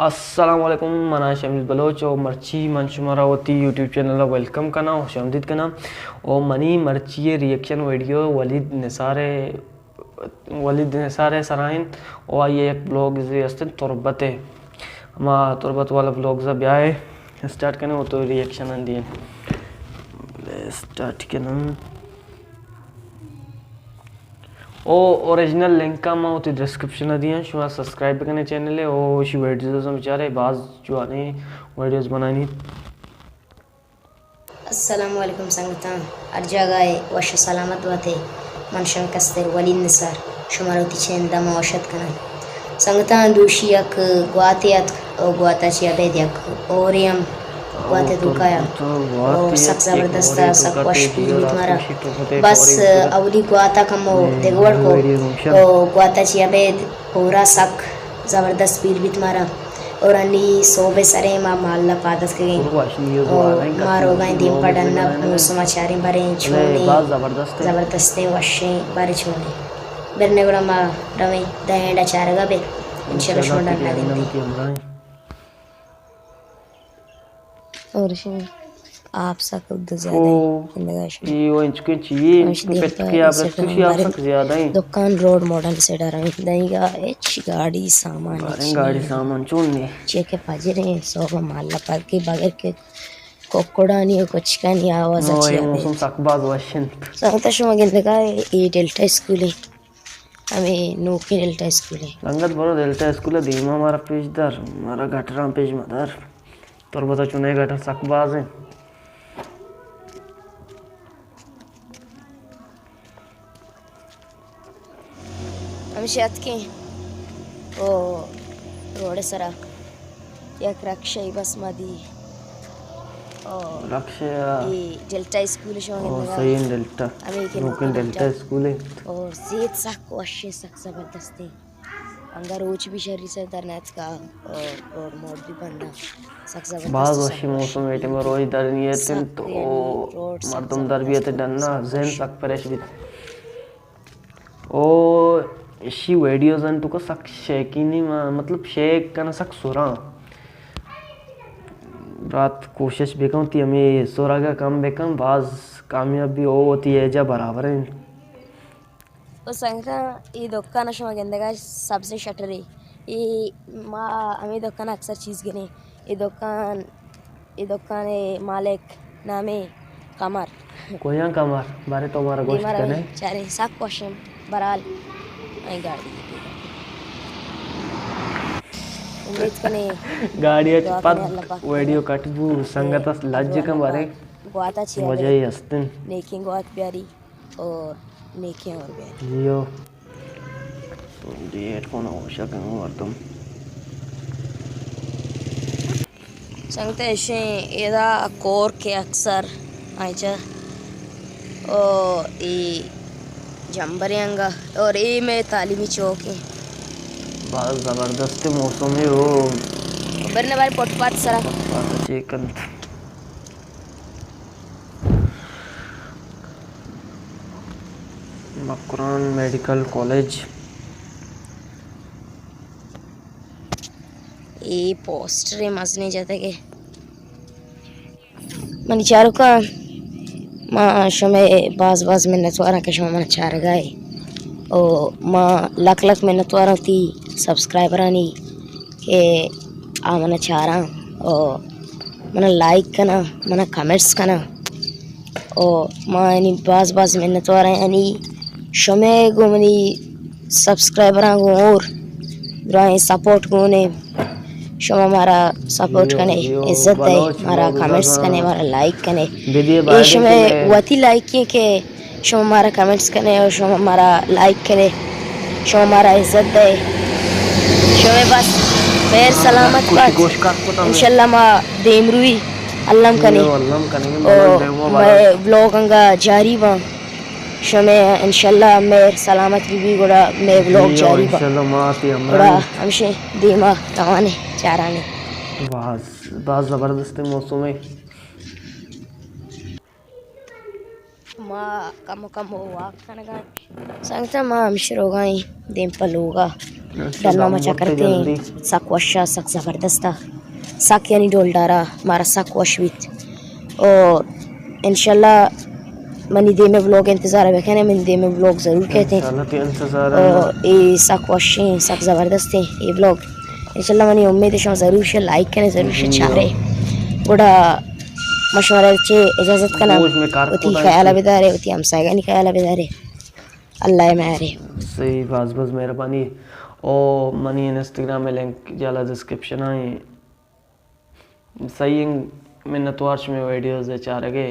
السلام علیکم، من آں شمس بلوچ و مرچی من شمارا وتی یوٹیوب چینل ءَ ویلکم کناں، خوش آمدید کناں۔ و منی مرچی ءِ ریئیکشن ویڈیو ولید نثار ءِ، ولید نثار ءِ سرا انت و آئی ءِ یک بلاگزے است انت تربت ءِ۔ ہما تربت والا بلاگز ءَ بیائے اسٹارٹ کنیں و تو ریئیکشن دیئے۔ بلے اسٹارٹ کناں۔ او اوریجنل لنک ءَ من وتی ڈسکرپشن ءَ دیاں، شما سبسکرائب بکنے چینل ءَ، او اشی ویڈیوز ہم بچارے، باز جوانیں ویڈیوز بنائینیت۔ السلام علیکم سنگتاں، ہر جاگہ ءَ وش و سلامت باتے۔ من شمے کستر ولید نثار، شمارا وتی چین دم ءَ وش اتک کناں۔ سنگتاں، دوشی یک گواتے اتک، او گواتا چہ ابید یک ہورے ہم گواتے توکا ات۔ او سک زبردست ات، سک وش پیل بیت مارا۔ بس اولی گواتا کمو دگہ وڑ کو، او گواتا چہ ابید ہورا سک زبردست پیل بیت مارا۔ اور انی سہب ءِ سریں ما مالا پاد اتکگیں۔ او ما روگائیں دیم پہ ڈنا، موسم ءَ چاریں باریں چونیں، زبردستیں وشیں باریں چونیں۔ برنے گڑا ما رویں دہ اینڈ ءَ چارگا بے، انشاءاللہ شما ڈنا گندیں۔ اور شما آپ سک دو زیادہ او، ہیں۔ اندگا شما اے و انچکیں چیئے، ہمش انچکیں دیم پہ پتکے آپ رکھتے شی آپ سک زیادہ ہیں۔ دکان روڈ ماڈل سے ڈر ہیں۔ دائیگا ہچ گاڑی سامان باریں ہچ گاڑی نہیں۔ سامان چون نے؟ چیئے کہ فجر ہیں، سہب مالا پاد کی بغیر کہ ککڑانی و کچکانی آواز او، اچھی اے آتے۔ موسم سک باز وش انت۔ سنگتا شما گندگا اے ڈیلٹا اسکول ہے۔ ہمیں نوکیں ڈیلٹا اسکول ہے۔ سنگت برو ڈیلٹا اسکول دیما مارا پیش دار، مارا گٹراں پیش مدار۔ تربت ءَ چونیں گٹر سک باز انت۔ ہمیشہ اتکیں او روڈ ءِ سرا یک رکشہ ای بس ما دی۔ او رکشہ یا اے ڈیلٹا اسکول شما او گندگا۔ صحیح انت ڈیلٹا۔ ہمیں کہ نوکیں نوکیں ڈیلٹا ڈیلٹا۔ اسکول انت۔ او زیت سک وش انت، سک زبردست انت۔ انگا روچ بھی شری سر در نیتکا، اور روڈ موڈ بھی بندا۔ سک زبردست باز سک وشی وش موسم انت۔ اے ٹائم روچ در نیت انت، سک یعنی او روڈ سک مردم در بیت زبردست ڈنا، سک ذہن وش۔ سک فریش بیت۔ او اشی ویڈیوز انت تو سک شیکینی ما، مطلب شیک کنا سک سراں۔ برات کوشش بکن تی ہمیں سرا کا کم بکن، باز کامیاب بھی او وتی ایجا برابر انت۔ او سنگتاں، اے دکان ءَ شما گندگا سبزیں شٹرے۔ اے ما ہمے دکان ءَ اکثر چیز گریں۔ اے دکان، اے دکان ءِ مالک نامے قمر۔ کویاں قمر؟ بارے تو مارا گوشت دیما کنے؟ رویں، چاریں سک وشیں برال۔ ایں گاڑی۔ امید کنے گاڑی اچ دعا کنے پد اللہ پاک ویڈیو کٹ بو، سنگت اس لج کن بارے۔ گواتا چی وجہ ہستن۔ نیکیں گوات بیاری۔ اور نیکیں اور بیاری۔ جیو۔ جی ہیڈ فون ہوشا کنگو مردم۔ سنگتے اشیں ادا کور کے اکثر آئیں چا۔ او ای جمبرے انگا۔ اور ای میں تعلیمی چوک ہے۔ باز زبردست موسم ہے او۔ برنے بارے فٹ پاتھ سرا۔ فٹ پاتھ چیک انت۔ Makran medical college. اے پوسٹر مزنیں جتگ ئے۔ منی چاروکاں، ما شمئے باز باز منتواراں کہ شما من چارگا ئے۔ او ما لک لک منتواراں تی سبسکرائبرانی کہ آ من چاراں۔ او منا لائک کناں، منا کمنٹس کناں۔ او ما یعنی باز باز منتوار آں، یعنی شمئے گوں منی سبسکرائبراں گوں اور درائیں سپورٹ گون ئے۔ شما مارا سپورٹ کنے، عزت دئے، مارا کمنٹس کنے، مارا لائک کنے۔ اے شمئے وتی لائک ایں کہ شما مارا کمنٹس کنے اور شما مارا لائک کنے، شما مارا عزت دئے۔ شمئے بس مہر سلامت بات۔ انشاءاللہ ما دیمروی الم کنیں۔ او مئے ولاگ انگا جاری باں۔ شمئے انشاءاللہ مہر سلامت بی بی گڑا مئے ولاگ جاری باں۔ گڑا ہمشیں دیما روانے چارانے۔ باز، باز زبردست موسم ہے۔ ما کمو کمو واک کنگا۔ سنگتاں، ما ہمش روگا ایں دیم پہ لوگا۔ ڈنّا ما چکر کتیں۔ سک وش ءَ، سک زبردست ءَ، سک یعنی ڈولدار ءَ، مارا سک وش بیت۔ او انشاءاللہ منی دیمے ولاگ انتظار بکنے، منی دیمے ولاگ ضرور کہتے۔ انشاءاللہ تئی انتظار ءَ۔ او اے سک وشیں، سک زبردستیں اے ولاگ۔ انشاءاللہ منی امید شما ضرور شے لائک کنے، ضرور شے چارے۔ گڑا ما شمارا چے اجازت کناں۔ وتی خیال بدارے، وتی ہمسایگانی خیال بدارے۔ اللہ مہرے۔ صحیح، باز باز مہربانی۔ او منی انسٹاگرام لنک جالا ڈسکرپشن ءَ ایں۔ صحیح، منتوار شمے ویڈیوز چارگے۔